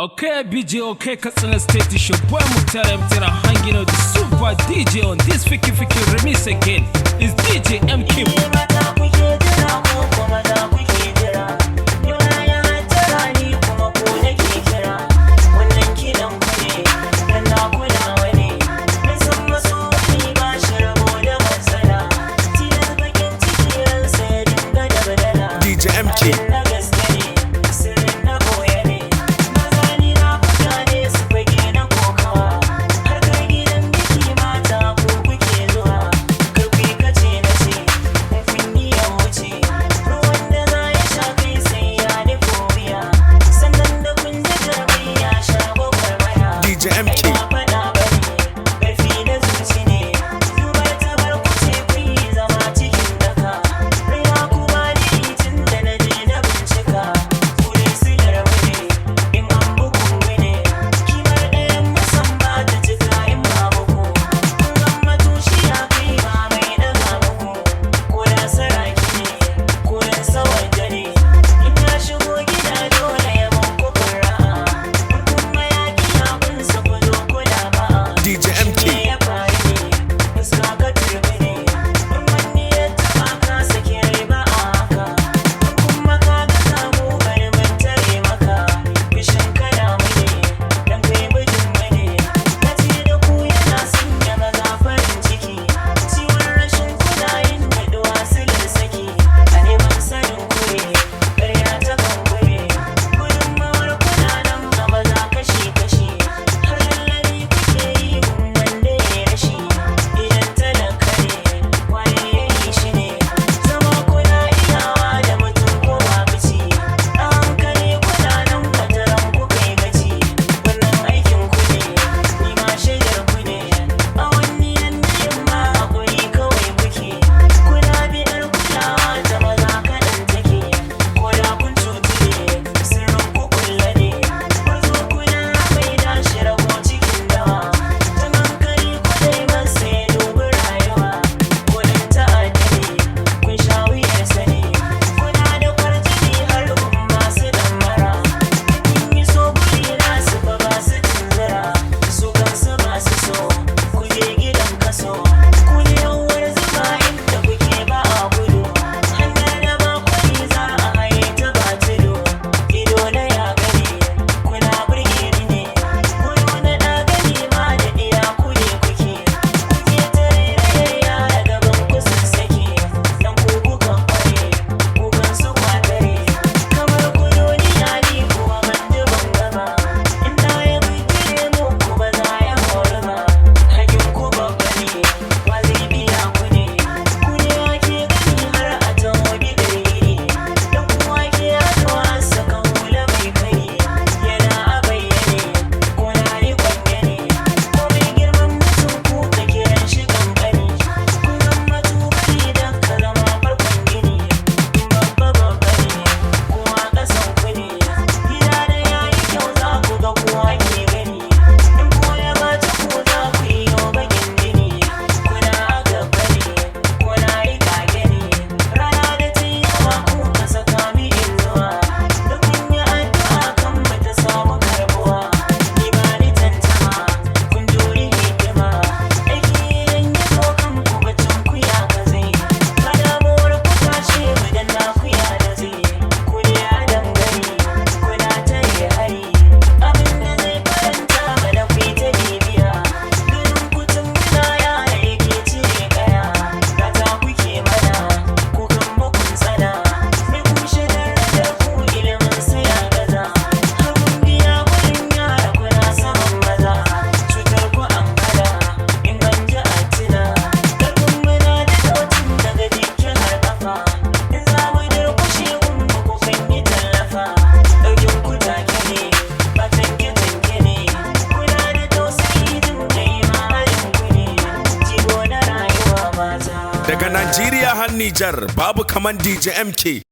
Okay, BJ, okay, Katsina State, it's your boy Mukhtar M. Hanging out the super DJ on this Fiki Fiki remix again. It's DJ MK. Mata kuke jira ko kuma za kuke jira? Yau na yi hattara, ni kuma ko nake kira. Wannan kiɗan ku ne, dan na kulawa ne. Na san maso wani ba shi rabo da matsala. Tilas bakin ciki ransa ya dinga da badala. DJ MK. Abin na gaske ne, sirrin na boye ne. Maza ni na fita ne su fage na kokawa. Har kai gidan biki mata ko kuke zuwa. Kar ku yi kace na ce, in kun yi ya wuce. Ruwan da za ya sha kai sai ya nufo wuya. Sannan da kun ji jarmai ya sha gwagwarmaya. DJ MK. Ai ba faɗa ba ne, ƙarfi na zuci ne. Dubar tabar ku ce kun yi zama cikin daka. Raina kuma ni tun da na je na bincika. Kure silar mu ne, in an bugu ne. Kimar ɗayan musan ba ta cika in ba bugu. Kun gama tushiya kai ba mai ɗaga muku. Ko da saraki ne, ko dan sawadda ne. In ya shigo gida dole ya muku fara'a. In kuma ya kiya kunsa ku zo kula ba. DJ MK. Me ya faru ne, fuska ka turbi ne. In wani ya taɓa ka sake rai ba a haka. In kuma ka ga samu bari mun tare maka. Fishin kana mu ne, dan kai mijin mu ne. Na ce da ku yana sanya maza farin ciki. Ciwon rashin kuna yin daɗuwa silin saki. A neman sanin kure, ƙarya ta kan kure. Gudunmawar kuna nan ga maza kashi-kashi. Har lallami kuke yi gun wanda ya rashi. Idan talaka ne, waye ya yi shi ne? Zama kuna iyawa da mutum ko babu ci. A hankali kuna nan wataran ku kai gaci. Wannan aikin ku ne, ni ma shaidar ku ne. A wani yanayin ma haƙuri kawai kuke. Kuna biɗar kulawa ta maza kaɗan take. Ko da kun cutu ne, sirrin ku kulle ne. Gwarzo kuna mai dashi rago cikin dawa. Ta hankali ku dai masa ya dubi rayuwa. Ko dan ta'adda ne, kun sha wuyar sani. Kuna da kwarjini har gun masu ɗamara. Kun yi so guri nasu ba ba su tunzura. Su kansu masu so, ku je gidan kaso. Ku ne uwar zuba inda kuke ba a gudu. Hanyar da ba kwari za a haye ta ba tudu. Ido na ya gani, kuna burge ni ne. Kudu na ɗa gani ma da ɗiya ku ne kuke. Kuke tarairayar yara gaban ku sun sake. Dan ku kukan kware, kukan su kwatare. Kamar ku duniya ni kuwa ban ji ban gaba. In na ya bijire muku ba za ya hori ba. Hakin ku babba ne, wa zai biya ku ne. Ku ne ake gani har a taho bidar iri. Dan ku ake haɗuwa saka hula mai kari. Yana a bayyane, ko na riƙon gani. Ko mai girman mutum ku ka kiran shi kankani. Kun zama tubali da ka zama farkon gini. Babba babba ne, kowa ƙasan ku ne. Gida da yayi kyau za ku ga kowa ke gani. In ko ya ɓaci ku za ku yi yau bakin jini. Kuna a gaba ne, kuna riƙa gani. Rana da ta yi yawa ku ka saka mi inuwa. Da kun yi addu'a kan mu ta samu karbuwa. Ni ba ni tantama, kun juri hikima. Aiki idan ya zo kan ku bacin ku ya gaze. Ba damuwar ku tashe mu dan na ku ya da zai. Ku ne a dangane, kuna tare hari. Abin da zai faranta mana ku yi ta bibiya. Ganin kutun muna yara yake cire kaya. Gata kuke mana, kukan mu kun tsana. Mai kushe darajar ku ilimin su ya gaza. Har kun biya gurin yara kuna saman maza. Cutar ku an hana, in an ji a tuna. Karfin muna da dautin daga jikin har kafa. In za mu durƙushe kun mu ku kan yi tallafa. Ɗaukin ku take ne, ba tanke-tanke ne. Kuna da tausayi jin kai ma halin ku ne. Jigo na rayuwa mata. Daga Najeriya har Nijar babu kaman DJ MK.